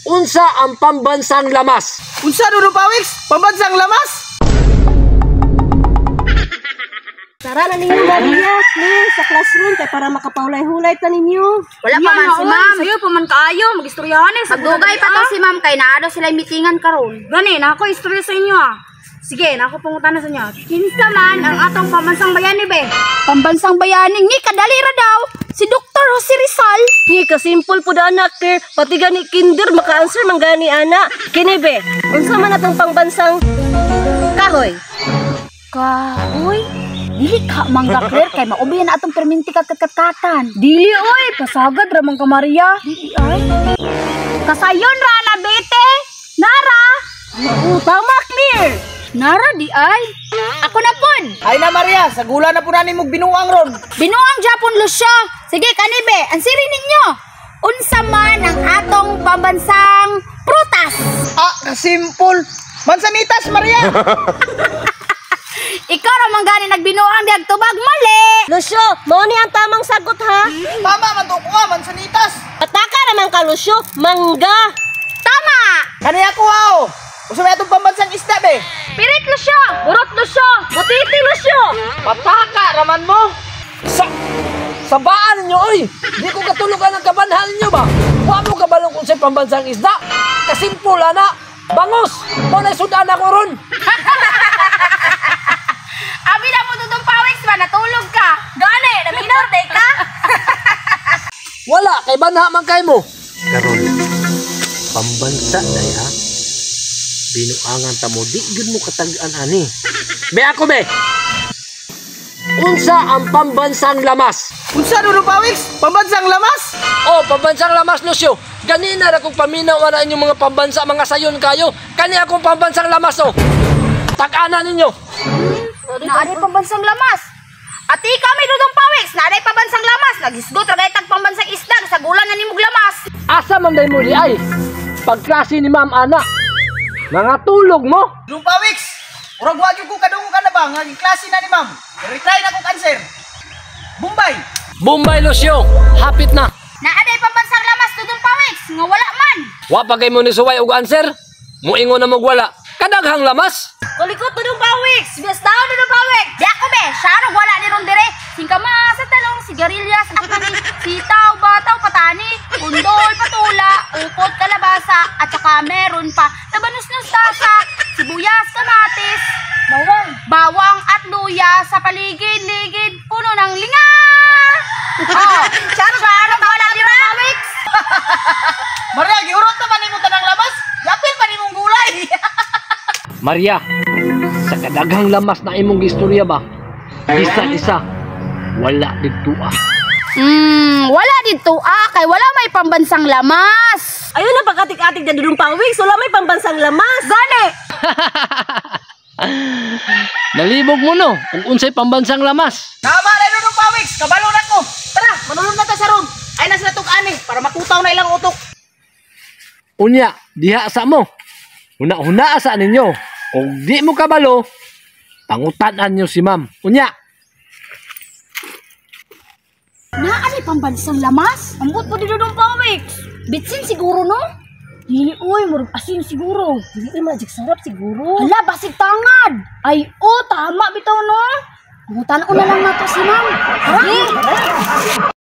Unsa ang pambansang lamas? Unsa, Dudong Pawiks? Pambansang lamas? Tara na ninyo, Maria, please, sa classroom kay para makapahulay-hulay ta ninyo. Wala pa man si ma'am. Sayo pa man kaayo, magistoryahan eh. Magdugay pa to si ma'am kay naa daw sila meetingan karon. Gani, na ako istorya sa inyo ah. Sige, na ako pangutana sa inyo. Kinsa man ang atong pambansang bayani be? Pambansang bayani ni kadali ra daw si Dr. Jose Rizal. Hi, kasimple po da anak, Claire. Pati gani kinder maka-answer man gani ana. Kini be, unsa man atong pangbansang kahoy? Kahoy? Dili ka mangga Claire kay maubi na atong perminti katkatan. Dili oy, pasagad ra man ka Maria. Dili ay. Kasayon ra na bete. Nara. Oo, tama, Claire. Nara di ay. Ako na pud. Ay na Maria, sa gula na po na nimog binuang ron. Binuang Japon Lucio. Sige kanibe, ansiri ninyo. Unsa man ang atong pambansang prutas? Ah, kasimple. Mansanitas, Maria. Ikaw ra man gani nagbinuang diag tubag mali. Lucio, mao ni ang tamang sagot ha. Tama man to ko, ah, mansanitas. Pataka naman ka, Lucio, mangga. Tama. Kani ako ah, oh. Unsa may atong pambansang isda be? Pirit Lucio, burot Lucio, Butiti, Lucio. Pataka raman mo. Sa baan ninyo, oy! Di ko katulugan ang kabanhan ninyo ba? Wa mo kabalong kung sa pambansang isda. Kasimple ana. Bangos! Mao na sudan ako ron. Abi na mo Dudong Pawiks ba natulog ka? Gani, naminaw day ka? Wala, kay banha man kay mo. Karon pambansa day ha. Binuangan ta mo di gyud mo katag-an ani. Be ako be. Unsa ang pambansang lamas? Unsa, Dudong Pawiks? Pambansang lamas? Oh, pambansang lamas, Lucio. Ganina ra kong paminaw ana inyong mga pambansa, mga sayon kayo. Kani akong pambansang lamas oh. Tag-ana ninyo. Naaday pambansang lamas. Ati kami Dudong Pawiks, naaday pambansang lamas. Nagisgot ra gaytag pambansang isda sa gulan na nimog lamas. Asa man day mo di ay? Pagklase ni Ma'am Ana. Mga tulog mo. Dudong Pawiks, urag wa gyud ko kadungog ana ba nga klase na ni ma'am. Retry na kong cancer. Bombay. Bombay, Lucio. Hapit na. Naaday pambansang lamas Dudong Pawiks, nga wala man. Wa pa kay mo ni suway og answer. Muingon na mo wala. Kadaghang lamas. Kulikot Dudong Pawiks. Biyas taon, Dudong Pawiks. Di ako be, siya wala ni ron dire. Singkama sa talong, sigarilyas at mani, sitaw, bataw, patani, kundol, patula, upot, kalabasa, at saka meron pa labanos ng tasa, sibuyas, kamatis, bawang, bawang at luya sa paligid-ligid, puno ng linga. Oh, siya wala ni ron, Pawiks. Maria, giurot naman nimo tanang lamas. Yapil pa nimong gulay. Maria, sa kadaghang lamas na imong istorya ba? Bisan isa, wala didto ah. Wala dito ah, kay wala may pambansang lamas. Ayun na pagkatik-atik na Dudong Pawiks, wala may pambansang lamas. Gani. Nalibog mo no, kung unsay pambansang lamas. Tama na Dudong Pawiks, kabalo na ko. Tara, manulog na ta sa room. Ay na sila tug-ani para makutaw na ilang utok. Unya, diha sa mo. Huna-huna sa ninyo. Kung di mo kabalo, pangutan-an nyo si ma'am. Unya, Naa ni pambansang lamas? Ambot po di Dudong Pawiks. Bitsin siguro no? Dili oy, murag asin siguro. Dili ay magic sarap siguro. Hala, basig tangad. Ay, oh, tama bitaw no. Pangutan-on na lang nato si ma'am. Tara.